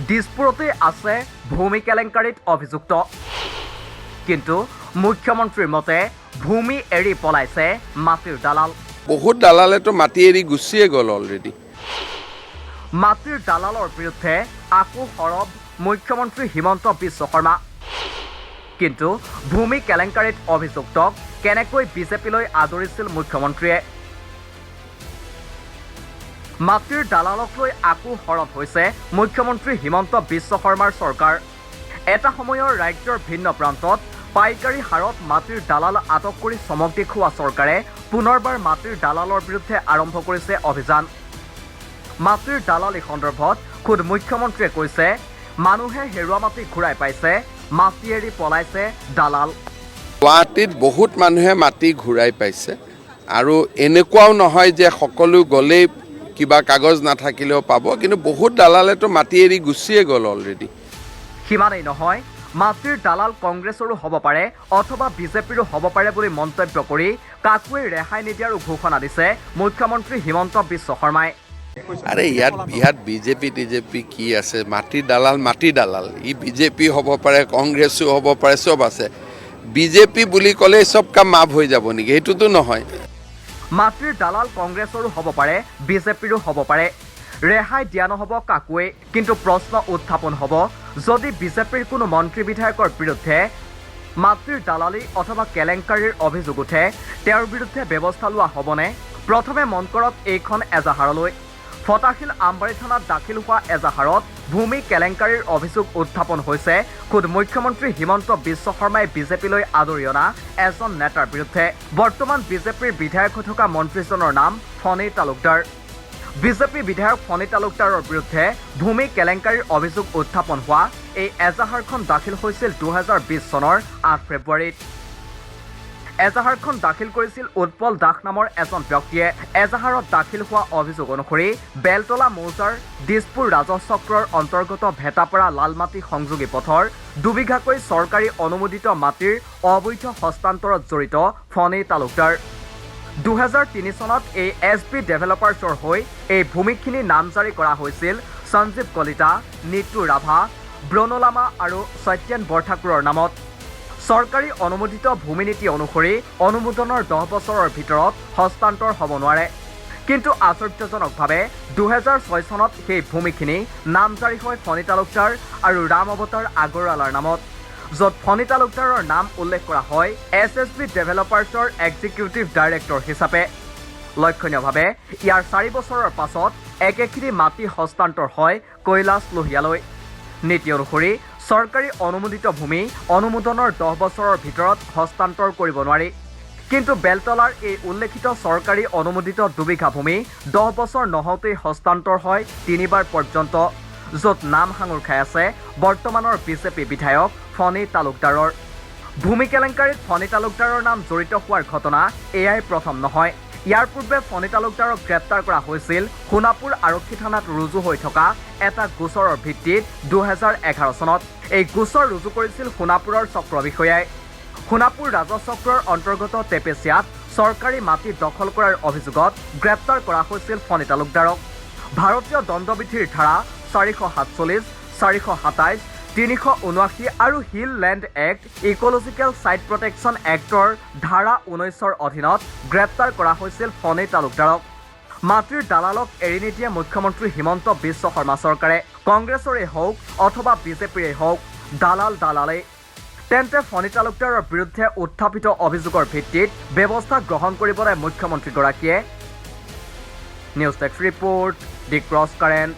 দিছপুৰতে আছে ভূমি কেলেংকাৰীত অভিযুক্ত। কিন্তু মুখ্যমন্ত্ৰীৰ মতে ভূমি এৰি পলাইছে মাটিৰ দালাল। বহুত দালালেতো মাটি এৰি গুচিয়ে গ'ল অলৰেডি। মাটিৰ দালালৰ বিৰুদ্ধে আকৌ সৰব মুখ্যমন্ত্ৰী হিমন্ত বিশ্ব শৰ্মা। কিন্তু ভূমি কেলেংকাৰীত অভিযুক্তক কেনেকৈ বিজেপিলৈ আদৰিছিল মুখ্যমন্ত্ৰীয়ে? মাটিৰ দালালক লৈ আকৌ সৰব হৈছে মুখ্যমন্ত্ৰী হিমন্ত বিশ্ব শৰ্মাৰ চৰকাৰ। এটা সময়ৰ ৰাজ্যৰ ভিন্ন প্ৰান্তত পাইকাৰী হাৰত মাটিৰ দালাল আটক কৰি চমক দেখুওৱা চৰকাৰে পুনৰবাৰ মাটিৰ দালালৰ বিৰুদ্ধে আৰম্ভ কৰিছে অভিযান। মাটিৰ দালালি সন্দৰ্ভত খোদ মুখ্যমন্ত্ৰীয়ে কৈছে, মানুহে হেৰুৱা মাটি ঘূৰাই পাইছে, মাটি এৰি পলাইছে দালাল। গুৱাহাটীত বহুত মানুহে মাটি ঘূৰাই পাইছে আৰু এনেকুৱাও নহয় যে সকলো গ'লেই কিবা কাগজ নাথাকিলেও পাব। কিন্তু বহুত দালালেতো মাটি এৰি গুচিয়ে গ'ল অলৰেডি। সিমানেই নহয়, মাটিৰ দালাল কংগ্ৰেছৰো হ'ব পাৰে অথবা বিজেপিৰো হ'ব পাৰে বুলি মন্তব্য কৰি কাকোৱেই ৰেহাই নিদিয়াৰো ঘোষণা দিছে মুখ্যমন্ত্ৰী হিমন্ত বিশ্ব শৰ্মাই। আৰে, ইয়াত বিজেপি টিজেপি কি আছে? মাটিৰ দালাল মাটিৰ দালাল। ই বিজেপি হ'ব পাৰে, কংগ্ৰেছো হ'ব পাৰে, চব আছে। বিজেপি বুলি ক'লেই চব কাম মাফ হৈ যাব নেকি? সেইটোতো নহয়। মাটিৰ দালাল কংগ্ৰেছৰো হ'ব পাৰে, বিজেপিৰো হ'ব পাৰে, ৰেহাই দিয়া নহ'ব কাকোৱেই। কিন্তু প্ৰশ্ন উত্থাপন হ'ব, যদি বিজেপিৰ কোনো মন্ত্ৰী বিধায়কৰ বিৰুদ্ধে মাটিৰ দালালি অথবা কেলেংকাৰীৰ অভিযোগ উঠে, তেওঁৰ বিৰুদ্ধে ব্যৱস্থা লোৱা হ'বনে? প্ৰথমে মন কৰক এইখন এজাহাৰলৈ। ফটাশিল আমবাৰী থানাত দাখিল হোৱা এজাহাৰত ভূমি কেলেংকাৰীৰ অভিযোগ উত্থাপন হৈছে খোদ মুখ্যমন্ত্ৰী হিমন্ত বিশ্ব শৰ্মাই বিজেপিলৈ আদৰি অনা এজন নেতাৰ বিৰুদ্ধে। বৰ্তমান বিজেপিৰ বিধায়ক হৈ থকা মন্ত্ৰীজনৰ নাম ফণী তালুকদাৰ। বিজেপি বিধায়ক ফণী তালুকদাৰৰ বিৰুদ্ধে ভূমি কেলেংকাৰীৰ অভিযোগ উত্থাপন হোৱা এই এজাহাৰখন দাখিল হৈছিল 2020 চনৰ 8 ফেব্ৰুৱাৰীত। এজাহাৰখন দাখিল কৰিছিল উৎপল দাস নামৰ এজন ব্যক্তিয়ে। এজাহাৰত দাখিল হোৱা অভিযোগ অনুসৰি বেলতলা মৌজাৰ দিছপুৰ ৰাজহ চক্ৰৰ অন্তৰ্গত ভেটাপাৰা লালমাটি সংযোগী পথৰ দুবিঘাকৈ চৰকাৰী অনুমোদিত মাটিৰ অবৈধ হস্তান্তৰত জড়িত ফণী তালুকদাৰ। 2003 চনত এই এছ বি ডেভেলপাৰ্ছৰ হৈ এই ভূমিখিনি নামজাৰি কৰা হৈছিল সঞ্জীৱ কলিতা, নিতু ৰাভা, ব্ৰণলামা আৰু সত্যেন বৰঠাকুৰৰ নামত। চৰকাৰী অনুমোদিত ভূমি নীতি অনুসৰি অনুমোদনৰ 10 বছৰৰ ভিতৰত হস্তান্তৰ হ'ব নোৱাৰে। কিন্তু আশ্চৰ্যজনকভাৱে 2006 চনত সেই ভূমিখিনি নামজাৰি হয় ফণী তালুকদাৰ আৰু ৰাম অৱতাৰ আগৰৱালাৰ নামত, য'ত ফণী তালুকদাৰৰ নাম উল্লেখ কৰা হয় এছ এছ বি ডেভেলপাৰ্ছৰ এক্সিকিউটিভ ডাইৰেক্টৰ হিচাপে। লক্ষণীয়ভাৱে ইয়াৰ 4 বছৰৰ পাছত একেখিনি মাটি হস্তান্তৰ হয় কৈলাশ লোহিয়ালৈ। নীতি অনুসৰি চৰকাৰী অনুমোদিত ভূমি অনুমোদনৰ 10 বছৰৰ ভিতৰত হস্তান্তৰ কৰিব নোৱাৰি। কিন্তু বেলতলাৰ এই উল্লেখিত চৰকাৰী অনুমোদিত দুবিঘা ভূমি 10 বছৰ নহওঁতেই হস্তান্তৰ হয় তিনিবাৰ পৰ্যন্ত, য'ত নাম সাঙুৰ খাই আছে বৰ্তমানৰ বিজেপি বিধায়ক ফণী তালুকদাৰৰ। ভূমি কেলেংকাৰীত ফণী তালুকদাৰৰ নাম জড়িত হোৱাৰ ঘটনা এয়াই প্ৰথম নহয়। ইয়াৰ পূৰ্বে ফণী তালুকদাৰক গ্ৰেপ্তাৰ কৰা হৈছিল সোণাপুৰ আৰক্ষী থানাত ৰুজু হৈ থকা এটা গোচৰৰ ভিত্তিত 2011 চনত। এই গোচৰ ৰুজু কৰিছিল সোণাপুৰৰ চক্ৰ বিষয়াই। সোণাপুৰ ৰাজহ চক্ৰৰ অন্তৰ্গত টেপেচিয়াত চৰকাৰী মাটি দখল কৰাৰ অভিযোগত গ্ৰেপ্তাৰ কৰা হৈছিল ফণী তালুকদাৰক। ভাৰতীয় দণ্ডবিধিৰ ধাৰা 447, 427, 379 আৰু Hill Land Act, Ecological Site Protection actor ধাৰা 19ৰ অধীনত গ্ৰেপ্তাৰ কৰা হৈছিল ফণী তালুকদাৰক। মাটিৰ দালালক এৰি নিদিয়ে মুখ্যমন্ত্ৰী হিমন্ত বিশ্ব শৰ্মা চৰকাৰে। কংগ্ৰেছৰে হওক অথবা বিজেপিৰে হওক, দালাল দালালেই। তেন্তে ফণী তালুকদাৰৰ বিৰুদ্ধে উত্থাপিত অভিযোগৰ ভিত্তিত ব্যৱস্থা গ্ৰহণ কৰিবলৈ মুখ্যমন্ত্ৰীগৰাকীয়ে? News desk report, The Cross Current.